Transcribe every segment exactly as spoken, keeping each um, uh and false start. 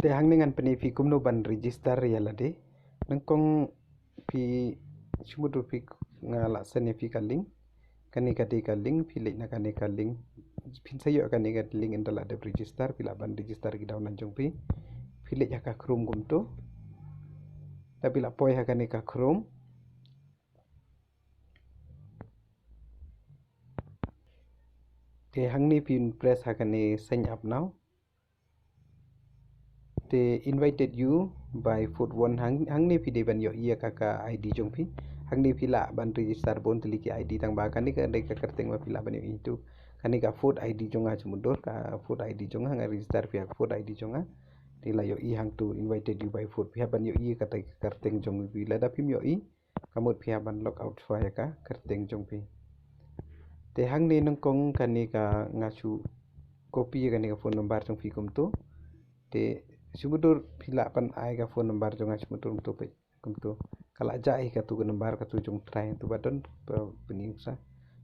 Te hangne ngan pyni phi kumno ban register ïa lade. Nyngkong phi shu mut ruh phi, nga la send ïa phi ka link. Kane ka dei ka link, phi leit na kane ka link. Phin sa ïoh kane ka link ynda la dep register, phi lah ban register ki downline jong phi. Phi leit ha ka Chrome kumto. Te phi lah poi ha kane ka Chrome. Te hangne phin press ha kane sign up now. Te invited you by Food One, hang, hangne phi dei ban ïohi ïa ka, ka I D jong phi. Hangne phi lah ban register bun tylli ki I D, tang ba kane ka dei ka kyrteng ba phi lah ban ïohi tu. Kane ka Food I D jong nga, shu mut dur ka Food I D jong nga, nga register phi ha ka Food I D jong nga. Te la ïohi hangtu invited you by Food. Phi hap ban ïohi ïa kata ka kyrteng jong phi, lada phim ïohi, ka mut phi hap ban log out shuwa ïa ka kyrteng jong phi. Te hangne nyngkong kane ka, nga shu copy ïa kane ka phone number jong phi kumto. Te shu mut dur phi lah ban ai ka phone number jong nga, shu mut dur kumto peit kumto. Ka la jah hi katu ka number, katu jong trai tu ba don, ba pyni sa.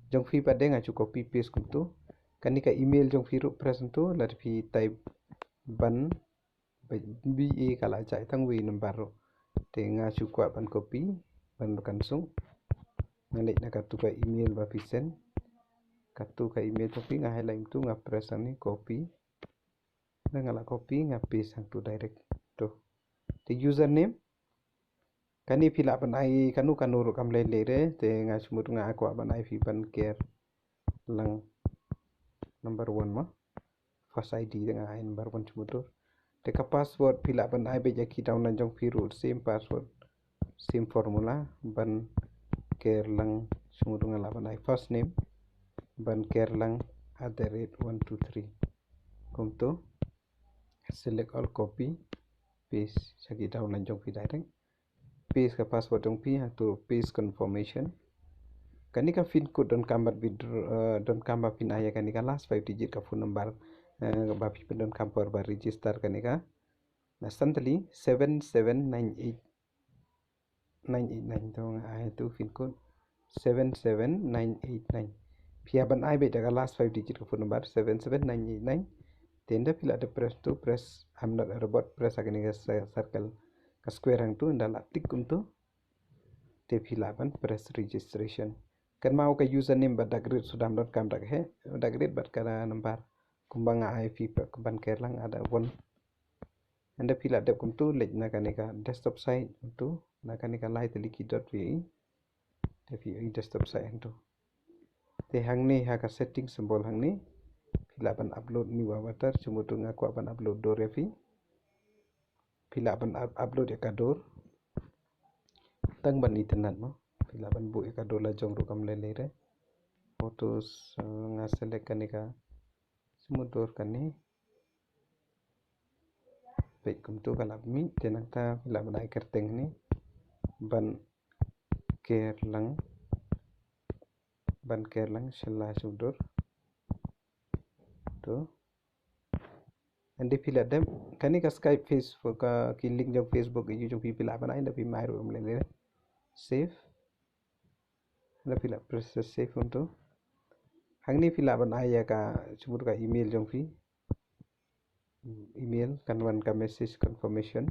Jong phi pat de nga shu copy paste kumto. Kane ka email jong phi ruh press kumto, lada phi type ban B A ka la jah tang wei number ruh. Te nga shu kwah ban copy, ban kan sung. Nga leit na katu ka email ba phi send. Katu ka email jong phi nga highlight tu, nga press hangne copy. Nga la copy, nga paste hangtu direct. Tu. Te username. Kane phi lah ban ai kano kano ruh kam lei lei re, te nga shu mut nga kwah ban ai phi Ban Ker Lang number one mo. First I D te nga ai number one shu mut dur. Te ka password phi lah ban ai beit ïa ki downline jong phi ruh, same password, same formula, Ban Ker Lang, shu mut dur nga lah ban ai first name, Ban Ker Lang at the rate one two three. Kumto, select all, copy, paste sha ki downline jong phi direct. Paste ka password jong phi, hangtu paste confirmation. Kane ka pin code donkam ba withdraw, eh, donkam ba phin ai ïa kane ka last five digit ka phone number, eh, ba phi pyndonkam por ba register kane ka. Na san tylli seven seven nine eight nine eight nine, to nga ai tu pin code seven seven nine eight nine. Phi hap ban ai beit da ka last five digit ka phone number seven seven nine eight nine. Te ynda phi lah dep press tu, press I'm not a robot, press ha kane ka cir-, circle, ka square hangtu, ynda la tick kumtu. Te phi lah ban press registration. Kynmaw ka username bad da ka rit sdang donkam da ka heh, da ka rit bad ka number. Kumba nga ai phi pat, Ban Ker Lang at the rate one. Ynda phi lah dep kumtu, leit na kane ka desktop site kumtu, na kane ka lai tylli ki dot phi ïohi. Te phi ïohi desktop site hangtu. Te hangne ha ka setting symbol hangne, phi lah ban upload new avatar, shu mut dur nga kwah ban upload dur ïa phi. Phi lah ban up-, upload ïa ka dur. Tang ban itynnad mo. Phi lah ban buh ïa ka dur la jong ruh kam lei lei re. Photos, eh, nga select kane ka, shu mut dur kane. Peit kumtu ka la mih, te nangta phi lah ban ai kyrteng hangne. Ban Ker Lang. Ban Ker Lang Shylla shu mut dur. Tu. Ynda phi lah dep, kane ka Skype, Facebook, ka ki link jong Facebook, ïa jong phi phi lah ban ai, ynda phim ai ruh ym lei lei. Save. Ynda phi lah press save kumtu. Hangne phi lah ban ai ïa ka, shu mut dur ka email jong phi. Email, kan wan ka message confirmation.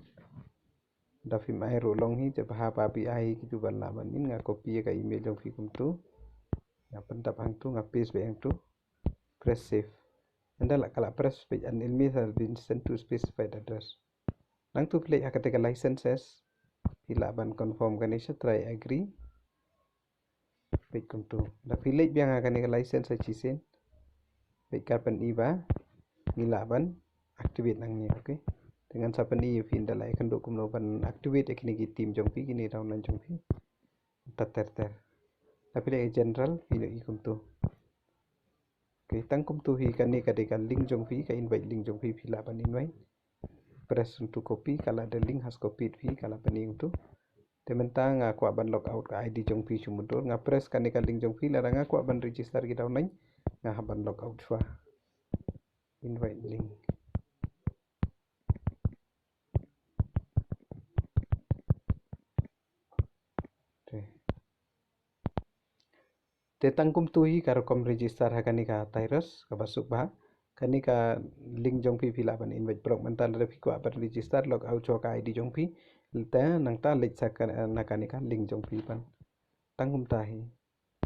Da phim ai ruh long hi, te ba haba phi ai hi kitu ban lah ban in, nga copy ïa ka email jong phi kumtu. Nga pyndap hangtu, nga paste beit hangtu. Press save. Ynda la ka la press, peit an email has been sent to specified address. Nangtu phi leit ha kata ka licenses. Phi lah ban confirm kane sha, try agree. Peit kumtu. Da phi leit biang ha kane ka license ha shisien. Peit ka pyni ba ngi lah ban activate nangne, okay. Te ngan sa pyni ïa phi ynda la ïakynduh kumno ban activate ïa kine ki team jong phi, kine downline jong phi. Ter ter ter. Da phi leit general, phi leit kumtu. Okay, tang kumtu hi kane ka dei ka link jong phi, ka invite link jong phi, phi lah ban invite. Press kumtu copy, ka la dei link has copied phi, ka la pyni kumtu. Te mynta nga kwah ban log out ka I D jong phi shu mut dur, nga press kane ka link jong phi, lada nga kwah ban register ki downline, nga hap ban log out shuwa. Invite link. Te. Te tang kumtu hi ka rukom register ha kane ka Tirus, kaba suk bha. Kane ka link jong phi phi lah ban invite prok mynta lada phi kwah ban register log out sha ka I D jong phi. Te nangta leit sa ka, na kane ka link jong phi ban. Tang kumta hi.